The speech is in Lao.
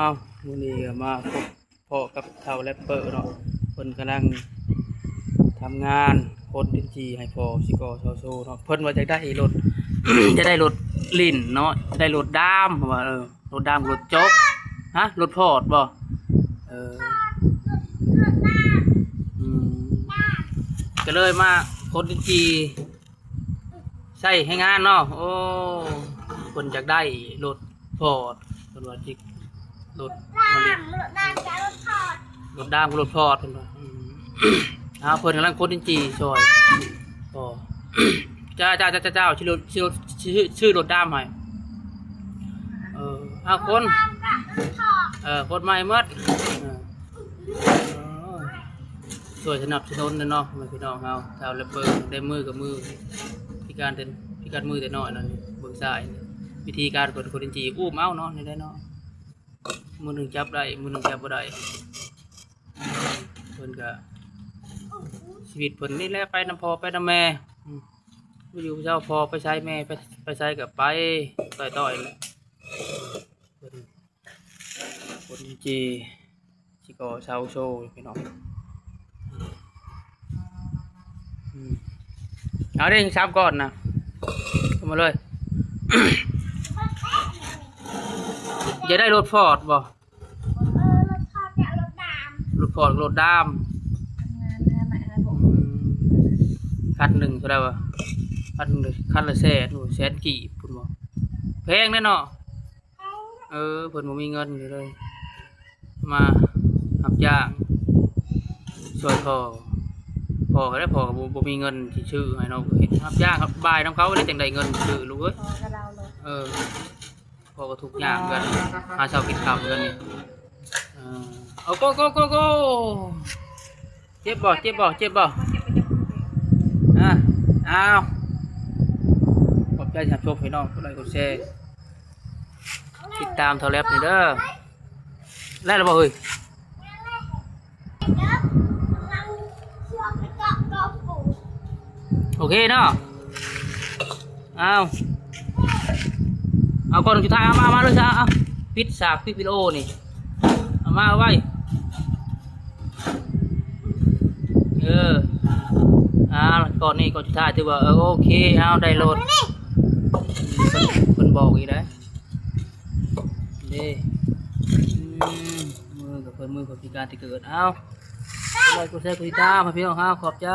ອ້າວ ມື້ນີ້ກໍມາພົບພໍ້ກັບທ້າວແຣັບເປີເນາະ ເພິ່ນກຳລັງທຳງານຂົນດິນຈີ່ໃຫ້ພໍ່ຊິກໍຊາວໂຊເນາະ. ເພິ່ນວ່າຢາກໄດ້ລົດ ຢາກໄດ້ລົດຫຼິ້ນເນາະ ຢາກໄດ້ລົດດາມ ເພິ່ນວ່າ ເອີ ລົດດາມ ລົດຈົກ ຮະ ລົດຟອດບໍ່? ເອີ ອືມ ກໍເລີຍມາຂົນດິນຈີ່ ໃຊ້ແຮງງານເນາະ. ໂອ້ ເພິ່ນຢາກໄດ້ລົດຟອດ ເພິ່ນວ່າຊິ ລົດ ລົດດາມ ລົດດາມກັບລົດຟອດ ລົດດາມກັບລົດຟອດ ເພິ່ນວ່າ. ອືມ ອ້າວ ເພິ່ນກຳລັງຂົນດິນຈີ່ຊ່ອຍ ອໍ ຈ້າ ຈ້າ ຈ້າ ຈ້າ ຊື້ລົດ ຊື້ ຊື້ລົດດາມໃຫ້. ເອີ ອ້າວ ຂົນ ເອີ ຂົນໃໝ່ໝົດ ເອີ ຊ່ວຍສະໜັບສະໜູນແດ່ເນາະ ພໍ່ແມ່ພີ່ນ້ອງເຮົາ. ທ້າວແຣັບເປີໄດ້ມືກັບມື ພິການແຕ່ ພິການມືແຕ່ນ້ອຍນັ້ນ ເບິ່ງຊ້າຍ ວິທີການເພິ່ນຂົນດິນຈີ່ ອຸ້ມເອົາເນາະ ນີ້ແຫຼະເນາະ ມືໜຶ່ງຈັບໄດ້ ມືໜຶ່ງຈັບບໍ່ໄດ້. ເພິ່ນກະ ຊີວິດເພິ່ນນີ້ແຫຼະ ໄປນຳພໍ່ໄປນຳແມ່ ອືມ ຢູ່ເຊົາ ພໍ່ໄປໃສ ແມ່ໄປ ໄປໃສກໍໄປ ຕ້ອຍໆ ແຫຼະ. ເພິ່ນ ຄົນຈີ່ ຊິກໍເຊົາໂຊຢູ່ພີ່ນ້ອງ. ອືມ ເອົາເດ້ ສາມກ້ອນນະ ເອົາມາເລີຍ. ຢາກໄດ້ລົດຟອດບໍ່? ເອີ ລົດຟອດກັບລົດດາມ ລົດຟອດກັບລົດດາມ ອືມ ຄັນໜຶ່ງເທົ່າໃດວະ? ຄັນ ຄັນລະແສນ ໂອ້ ແສນກີບພຸ້ນບໍ່? ແພງເດ້ເນາະ. ເອີ ເພິ່ນບໍ່ມີເງິນຢູ່ເລີຍ ມາຮັບຈ້າງຊ່ວຍພໍ່ ພໍ່ກໍໄດ້ ພໍ່ກໍບໍ່ ບໍ່ມີເງິນຊິຊື້ໃຫ້ເນາະ ເຮັດຮັບຈ້າງຮັບບາຍນຳເຂົາໄດ້ ຈັ່ງໄດ້ເງິນຊື້ລູກເອີຍ. ເອີ ພໍ່ກໍທຸກຍາກຄືກັນ ຫາເຊົ້າກິນຄ່ຳຄືກັນນີ້. ເອີ ເອົາ ໂກ ໂກ ໂກ ໂກ. ເຈັບບໍ່? ເຈັບບໍ່? ເຈັບບໍ່? ອາ ອ້າວ ຂອບໃຈທ່ານຜູ້ຊົມພີ່ນ້ອງ ກົດໄລກົດແຊ ຕິດຕາມທ້າວແລັບນີ້ເດີ. ໄດ້ແລ້ວບໍ່ເຮີ້ຍ? ໂອເຄເນາະ. ເອົາ ເອົາກ້ອນສຸດທ້າຍ ເອົາມາ ມາເລີຍຊະ ເອົາ ປິດສາກ ປິດວິດີໂອນີ້ ເອົາມາ ເອົາໄວ້ ເອີ ອ່າ ກ້ອນນີ້ກ້ອນສຸດທ້າຍ ຖືວ່າ ເອີ ໂອເຄ ເອົາ ໄດ້ໂລດ ເພິ່ນບອກອີກໄດ໋ ເດ້ ອືມ ມືກັບເພິ່ນ ມືເພິ່ນພິການແຕ່ເກີດ ເອົາ ກົດໄລກົດແຊ ກົດຕິດຕາມໃຫ້ພີ່ນ້ອງເຮົາ ຂອບໃຈ.